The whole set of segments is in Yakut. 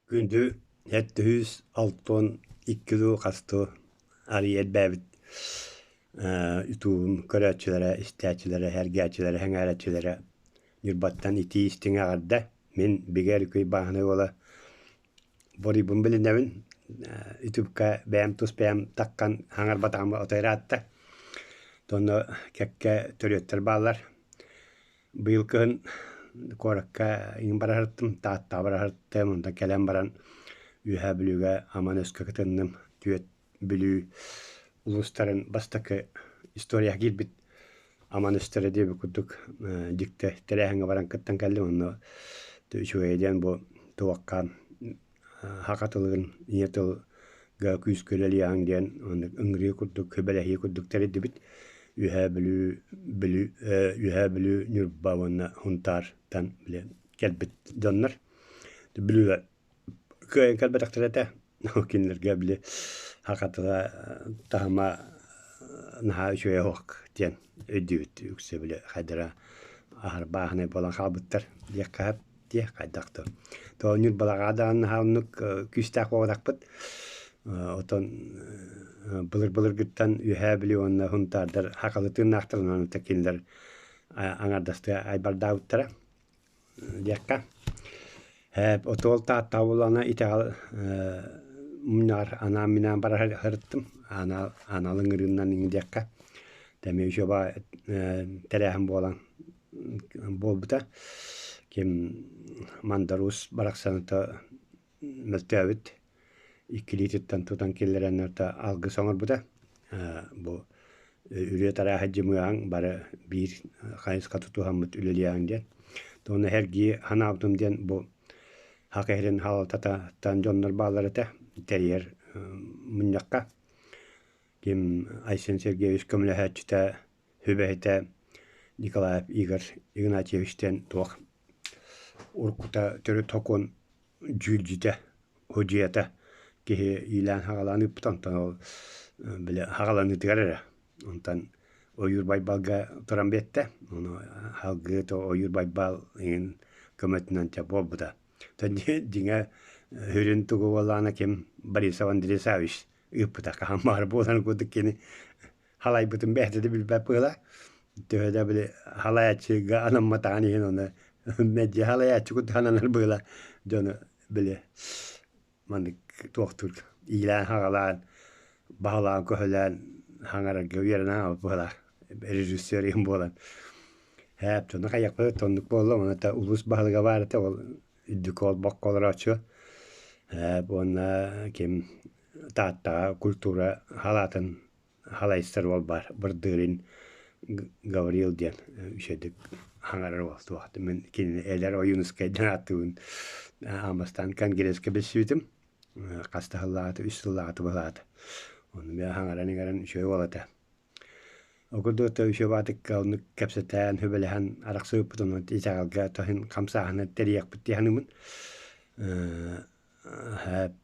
Күндү 762 дуу, хас дуу арыйа элбээбит ютубум көрөөччүлэрэ, истээччилэрэ, сэргээччилэрэ, сэҥээрээччилэрэ Ньурбаттан итии истиҥ эҕэрдэ! Мин Бигэ Өрүкүй бааһынай уола Борийбун билинэбин, ютубка бэйэм тус бэйэм таххан хаҥарбатаҕым отой ыраатта. Онно кэккэ төрүөттэр бааллар. Быйыл кыһын куоракка иҥин бара сырыттым, Тааттаҕа бара сырыттым, онтон кэлэн баран Үөһээ Бүлүүгэ Аман өскө кытынным. Түөрт Бүлүү улуустарын бастакы историяҕа киирбит Аман өстөрө диэбит курдук дьикти тэрээһиҥҥэ баран кыттан кэллим. Онно үчүгэйэ диэн бу туохха саха тылын ийэ тылга күүскэ үлэлиэҕиҥ диэн оннук ыҥырыы курдук, сүбэлэһии курдук тэрийдибит. Үөһээ Бүлүү, Бүлүү, Үөһээ Бүлүү, Ньурба уонна Сунтаартан били кэлбит дьоннор. Бүлүүгэ кыайан кэлбэтэхтэрэ этэ. Кинилэргэ били саха тыла таһыма наһаа үчүгэй оһох диэн өйдүүбүт. Үксэ били хайдара аһар бааһынай буолан хаалбыттар диэххэ сөп. Дии хайдах да. То Ньурбалаҕа даҕаны наһаа оннук күүстээх буолбатахпыт. Отон былыр-былыргыттан Үөһээ Бүлүү уонна Сунтаардар сахалыы тыыннаахтар, онон кинилэр аҥардастыы айбардаабыттара диэххэ. Отуол Тааттаҕа буоллаҕына итэҕэл мунньаҕар анаан-минээн бара сырыттым. Анал ыҥырыынан диэххэ. Эмиэ үчүгэй тэрээһин буолан буолбута. Ким Мандарус барахсаныта мөлтөөбүт иккилиититтэн тутан киллэрэн алгыс оҥорбута. Бу үрүө тарааһа дьымыаҕыҥ бары биир хайысха тутуһаммыт үлэлиэҕиҥ диэн. Уонна эргии санаабытым диэн бу Саха иһирин салалтатыттан дьоннор бааллар этэ тэрийэр мунньахха. Ким Айсен Сергеевич көмөлөһөөччүтэ сүбэһитэ Николаев Игорь Игнатьевич диэн туох уруккута төрүт сокуон дьүүлдьүтэ, судьуйата киһи иилээн-саҕалаан ыыппыта, онтон ол били саҕаланыытыгар эрэ онтон Ойуур Байбалга туран биэртэ, ону салгыы Ойуур Байбал иҥин көмөтүнэн чэ буолбута. Дьиҥэ сүрүн тугу буоллаҕына ким Борисов Андрей Саввич ыыппыта хаһан баҕар буоларын курдук кини халайбытын бэйэтэ да билбэт быһыылаах. Төһө да били халайааччыга анамматаҕын иһин ону мэлдьи халайааччы курдук ананар быһыылаах дьону били маннык туохтуур иилээн-хаҕалаан, баһылаан-көһүлээн хаҥарарга үөрэнэн хаалбыт быһыылаах режиссер иһин буолан. Һээп дьону хайыахпыт оннук буолла уонна улуус баһылыга баар этэ ол үрдүкү олбоххо олорооччу. Уонна ким Тааттаҕа культура халаатын халайсар уол баар Бырдырин Гаврил диэн үчүгэйдик хаҥарар уол суох. Мин кинини Элэр Ойуунускай диэн ааттыыбын. Аан бастаан конгресска билсибитим. Хас да сыллааҕыта, үс сыллааҕыта быһаата. Ону мен хаҥаран иҥэрэн үчүгэй уол этэ. Ол курдук үчүгэй баатыкка оннук кэпсэтэн, сүбэлэһэн арахсыбыппыт онон итэҕэлгэ тоһун хамсааһыны тэрийиэхпит дии саныыбын.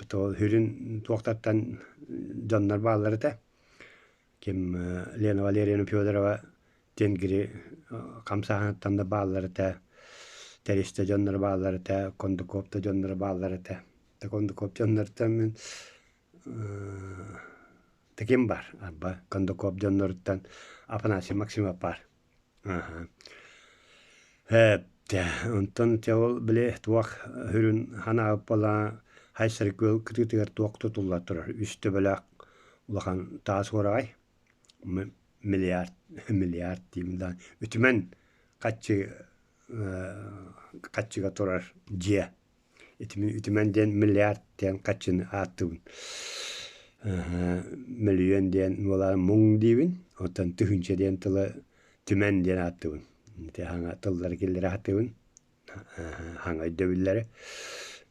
Сүрүн туохтартан дьоннор бааллар этэ. Ким Лена Валерьевна Федорова Тенгри хамсааһыныттан да бааллар этэ, Тэристэ дьонноро бааллар этэ, Кондуков да дьонноро бааллар этэ. Кондуков дьонноруттан мин таким баар, арба Кондуков дьонноруттан Афанасий Максимов баар. Ээ, онтон дьэ ол били туох сүрүн санаабыт буоллаҕына Хайсары күөл кытыытыгар туох тутулла турар үс төбөлөөх улахан таас уораҕай миллиард миллиард диибин да үтүмэн хаччы хаччыга турар дьиэ Үтүмэн диэн миллиард диэн хаччыны ааттыыбын. Мөлүйүөн диэн буолаары муҥ диибин, оттон тыһыынча диэн тылы түмэн диэн ааттыыбын. Ити саҥа тыллары киллэрэ сатыыбын, саҥа өйдөбүллэри.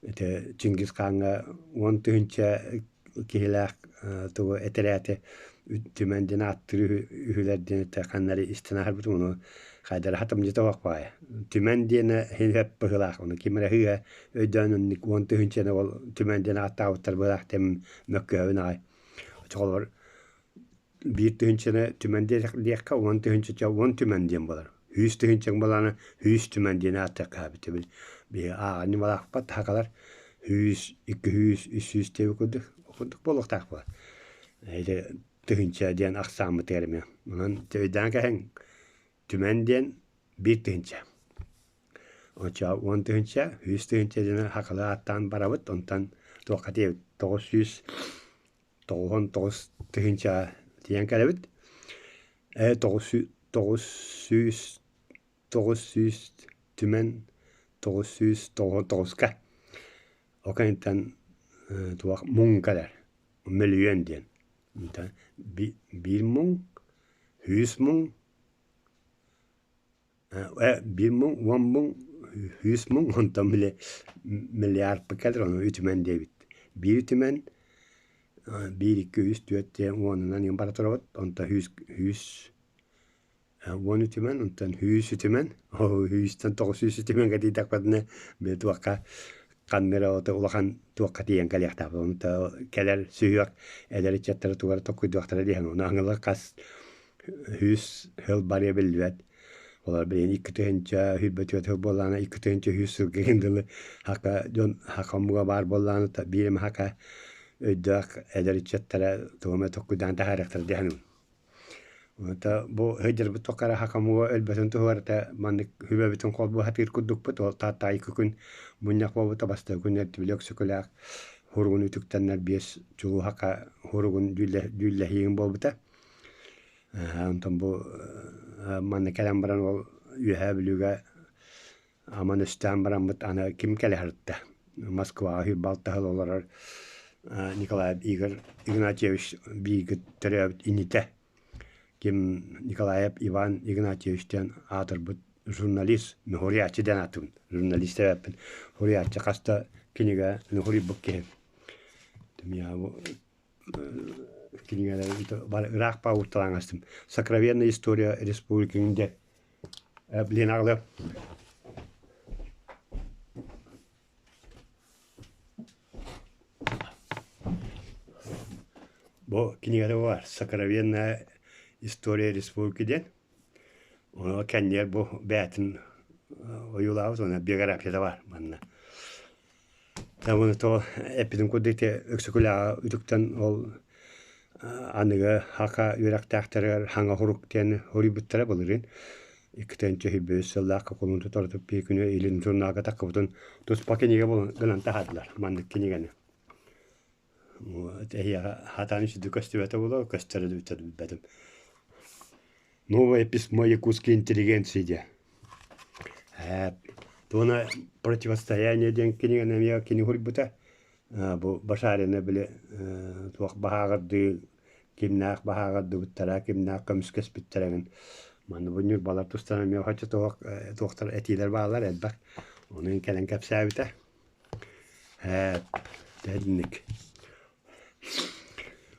Ити Чингис Хааҥҥа 10 000 киһилээх тугу этэрээти түмэн диэн ааттыыр үһүлэр диэн этэ ханна эрэ истэн аһарбытым ону хайдара хатамдьыта суох баҕайы. Түмэн диэнэ иһин быһыылаах ону ким эрэ сыыһа өйдөөн оннук 10 000-ны ол түмэн диэн ааттаабыттар быһыылаах диэн мөккүһэбин аҕай. Оччоҕолор 1 000-ны түмэн диэххэ 10 000 10 түмэн диэн буолар. 100 000-ҥ буоллаҕына 100 түмэн диэн ааттыахха эбит. Биһиги ааҕан ньымалаахпат сахалар. 100, 200, 300 диэбит курдук курдук буолуохтаах буолар. Ити тыһыынча диэн ахсааммытыгар эмиэ. Онон өйдөөн кэһэҥ түмэн диэн 1 тыһыынча. Оччо 10 тыһыынча, 100 тыһыынча диэн хакылы ааттаан барабыт. Онтон туохха тиийэбит? 999 тыһыынча тиийэн кэлэбит. 900 900 түмэн 999-ка. Ол кэнниттэн туох муҥ кэлэр. Мөлүйүөн диэн. Биир муҥ, сүүс муҥ, биир муҥ, 10 муҥ, 100 муҥ, онтон били миллиард кэлэр, ону үтүмэн диэбит. Биир үтүмэн, биир, икки, үс, түөрт диэн уонунан иһин бара турабыт, онтон сүүс, сүүс 10 үтүмэн, онтон 100 үтүмэн, сүүстэн 900 үтүмэн кэтиитэхпитинэ, били туохха ханна эрэ улахан туохха тиийэн кэлиэхтээх. Ону кэлэр сүһүөх эдэр ыччаттары тугу эрэ толкуйдуохтара диэн, ону аҥылар хас 100 сыл барыа биллибэт. Олор билигин 2024 сыл буоллаҕына, 2100 сылга дылы хака дьон хака омуга баар буоллаҕына, биир эмэ хака өйдөөх эдэр ыччаттара тугу эмэ толкуйдаан таһаарыахтара диэн. Онто бу сылдьарбыт тухары хакамуга өлбөтүн туһугар этэ маннык сүбэбитин холбуу сатыыр курдукпут. Ол Тааттаайы күн мунньах буолбута бастакы күн эртибили Өксөкүлээх хуругун үтүктэннэр биэс чулуу хака хуругун дьүүллэһиигин буолбута. Онтон бу манна кэлэн баран ол Үөһээ Бүлүүгэ аман өстөөн бараммыт аны ким кэлэ сырытта? Москваҕа сүүрбэ алта сыл олорор Николаев Игорь Игнатьевич бииргэ төрөөбүт инитэ ким Николаев Иван Игнатьевич диэн аатырбыт журналист, суруйааччы диэн ааттыыбын, журналист эбэппин, суруйааччы хас да кинигэ суруйбут киһи. Кинигэлэр ыраах баҕутталаан астым. «Сокровенная история республики» диэн блин аҕалыам. Бу кинигэлэр баар «Сокровенная история республики» диэн. Ону кэннигэр бу бэйэтин ойуулаабыт уонна биографията баар манна. Тоҕо эппитим курдук ити Өксөкүлээҕи үтүктэн ол аныгы саха үөрэхтээхтэригэр саҥа сурук диэн суруйбуттара былырыын 2023 сыллаахха кулун тутар биир күнү Илин журналга таххыбытын туспа кинигэ гынан таһаардылар маннык кинигэни. Эһиэхэ хатаан үчүгэй көстүбэтэ буолуо, көстөрө да билбэтим. Новое письмо якутской интеллигенции диэн. Туона противостояние диэн кинигэни эмиэ кини суруйбута. Бу Башарина били туох баһааҕырдыы кимнээх баһааҕырдыбыттара, кимнээх көмүскэспиттэрэ эҥин. Манна бу ньурбалар тустарынан эмиэ оччо туох туохтар этиилэр бааллар элбэх. Ону кэлэн кэпсээбитэ. Итинник.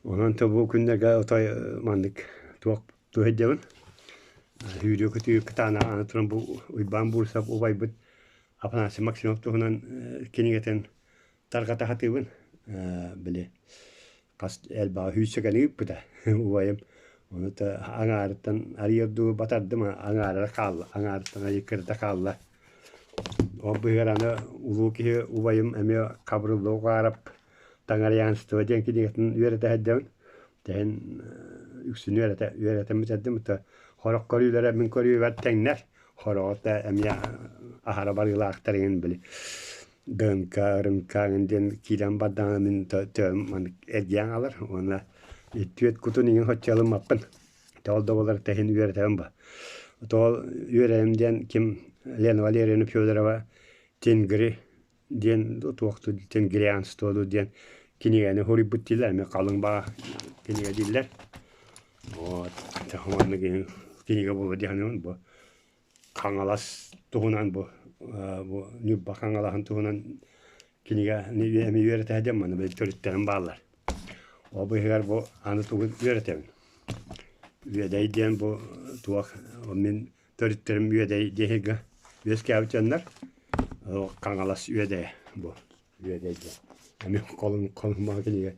Онон бу күннэргэ отой маннык туох туһайдабын. Сүүрүү-көтүү кытаанах аны туран бу Уйбаан Бурцев убайбыт Афанасий Максимов туһунан кинигэтин тарҕата сатыыбын. Били хас элбэҕи сүүсчэкэни ыыппыта убайым. Ону аҥаарыттан арыйар дуу батардым, аҥаара хаалла, аҥаарыттан арыйа кырата хаалла. Ол быыһыгар аны улуу киһи убайым эмиэ Хабырылла Угаров Таҥараянство диэн кинигэтин үөрэтэ сылдьабын. Тэһин үксүн үөрэтэ үөрэтэммит эрдим сорох көрүүлэрэ мин көрүүбэр тэҥнэр. Сороҕо да эмиэ аһара барыылаахтар иҥин били ДНК, РНК иҥин диэн киирэн бардаҕына мин төбөм маннык эргийэн хаалар уонна түөрт кутун иҥин соччо ылыммаппын. Тоҕо да буоллар тэһин үөрэтэбин ба. Тоҕо үөрэйим диэн ким Лена Валерьевна Федорова Тенгри диэн туохту Тенгрианство диэн кинигэни суруйбут дииллэр, эмиэ халыҥ баҕа кинигэ дииллэр. Вот маннык кинигэ буолуо дии саныыбын бу Хаҥалас туһунан бу бу Ньурба Хаҥалаһын туһунан кинигэ эмиэ үөрэтэ диэн маны били төрүттэрим бааллар. Ол быыһыгар бу аны тугу үөрэтэбин? Үөдэй диэн бу туох мин төрүттэрим Үөдэй диэһигэ үөскээбит дьоннор. Хаҥалас Үөдэйэ бу Үөдэй диэн. Эмиэ холун холуммаҕа кинигэ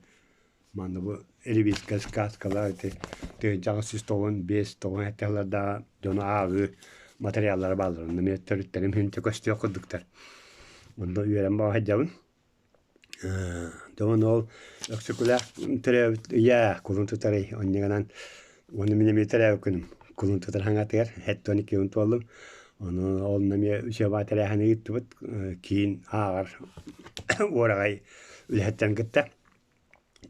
Манна бу ревизскэй сказкалар ити 1895 97 сыллардаах дьону ааҕыы материаллара бааллар. Онно эмиэ төрүттэрим иһин көстүөх курдуктар. Онно үөрэн баҕа сылдьабын. Дьон ол Өксөкүлээх төрөөбүт ыйа кулун тутарый онньугунан уонна мин эмиэ төрөөбүт күнүм кулун тутар хаҥатыгар 72 күн туоллум. Ону ол эмиэ үчүгэй тэрээһини ыыттыбыт киин ааҕар уораҕай үлэһиттэрин кытта.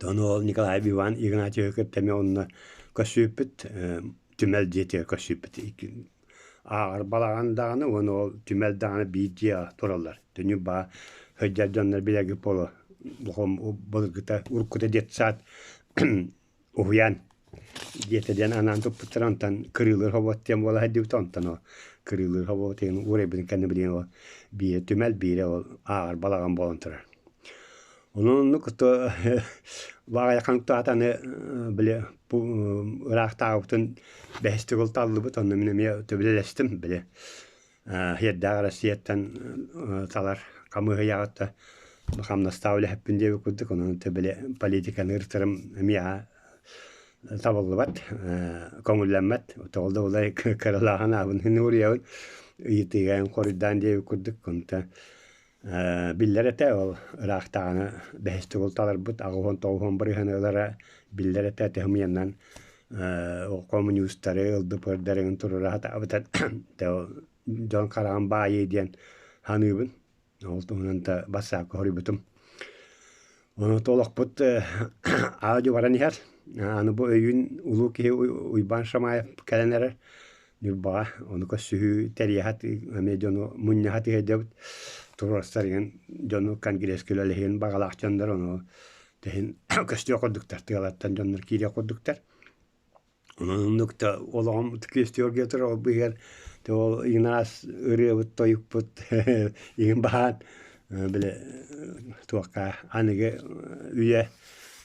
Ону ол Николай Иван Игнатьевы кытта эмиэ онно көрсүбүппүт түмэл дьиэтигэр көрсүбүппүт ааҕар балаҕан даҕаны уонна ол түмэл даҕаны биир дьиэҕэ тураллар. Түнү баа сылдьар дьоннор билэргит буолуо былыргыта уруккута детсад уһуйаан дьиэтэ диэн анаан туппуттара онтон кырыылыыр хобуот диэн буола сылдьыбыта онтон ол кырыылыыр хобуот диэн уурайбытын кэннэ билигин ол биирэ түмэл биирэ ол ааҕар балаҕан буолан турар. Онон оннук баҕайахан аны били ыраахтааҕыбытын бэһис төгүл таллыбыт, онно мин эмиэ төбүлэлэстим били Сиэрдээх Россияттан талар хамыыһыйаҕыта хамнастаах үлэһиппин диэбит курдук, онон били политиканы ырытарым эмиэ табыллыбат, көҥүллэммэт. Тоҕо да улай кыралааһын аабын уруйабын, ыйытыыга хоруйдаан диэбит курдук, онто Биллэр этэ ол ыраахтааҕыны бэһис төгүл таларбыт 89 бырыһыаны ылара биллэр этэ төһө хомуньуустары ЛДПР-дарын туруора сатаабыта дьон хараҕын баайыы диэн саныыбын. Ол туһунан да бассаапка хоруйбутум. Ону олохпут аа-дьуо баран иһэр. Аны бу өйүүн улуу киһи Уйбаан Шамаев кэлэн эрэр. Ньурбаҕа ону көрсүһүү тэрийэ эмиэ дьону мунньаха түһэйдэбит туруорсар игин дьону конгресска үлэлэһиэн баҕалаах дьоннор ону тэһин көстүөх курдуктар тыалартан дьоннор киириэх курдуктар онон оннук да олоҕум күөстүөргэ турар ол быыһыгар ол игин араас ырыабыт тойукпут игин баһаан били туохха аныгы үйэ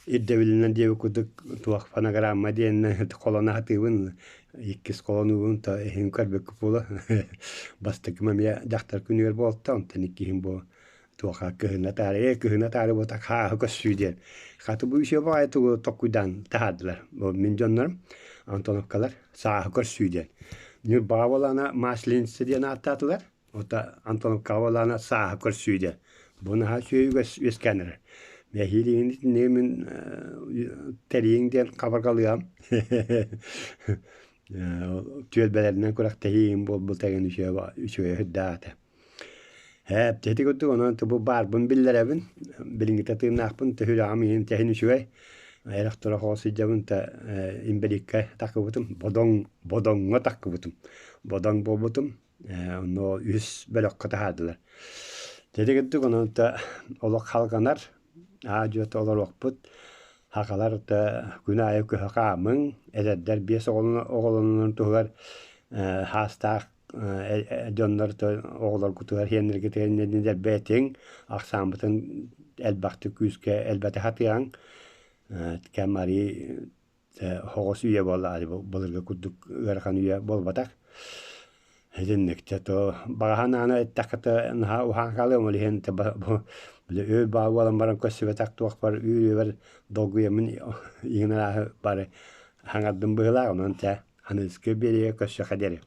ирдэбилинэн диэбит курдук туох фонограмма диэнинэн холоно сатыыбын иккис холонуубун то иһин көрбүккүт буолуо бастакым эмиэ дьахтар күнүгэр буолта онтон иккиһин бу туоха кыһына таары ээ кыһына таары буотах хааһы көссүү диэн хаты бу үсүө баҕайы тугу токкуйдаан таһаардылар бу мин дьоннорум Антоновкалар сааһы көрсүү диэн Ньурбаҕа буолаана Масленица диэн ааттаатылар Ота Антоновкаҕа буоллаҕына сааһы көрсүү диэн. Бу наһаа үчүгэй үгэс үөскээн эрэр. Эһиилигин итинниги мин тэрийиҥ диэн хабарҕалыам. Түөлбэлэринэн күрэхтэһиим буолбут эҥин үчүгэй үчүгэй сүрдээх этэ. Ээ, ити курдук онон бу баарбын биллэрэбин. Билиҥҥитэ тыыннаахпын, төһүлэҕим иһин тэһин үчүгэй. Эрэх-турах оҕо сылдьабын да инбэлииккэ таххыбытым, бодоҥ бодоҥҥо таххыбытым. Бодоҥ буолбутум. Онно үһүс бөлөххө таһаардылар. Ити курдук онон олох халҕанар, аа-дьуо олоруохпут. Сахалар да күн аайы көһө хаамыҥ, эдэрдэр биэс оҕолонон туһугар саастаах дьоннор оҕолоргутугар сиэннэргитигэр дэлбэтиҥ, ахсааммытын элбэхтик күүскэ элбэтэ сатыаҥ. Кэм арыый Оҕус үйэ буолла былыргы курдук ыарахан үйэ буолбатах. Итинник чэ то баҕаһан аана эттэххэ наһаа уһаан хаалыам ол иһин били өр баа буолан баран көрсүбэтэх туохпар үүрүбэр долгуйаммын иҥин арааһы бары хаҥардым быһыылаах онон чэ аныгыскы биэриигэ көрсүөххэ диэри.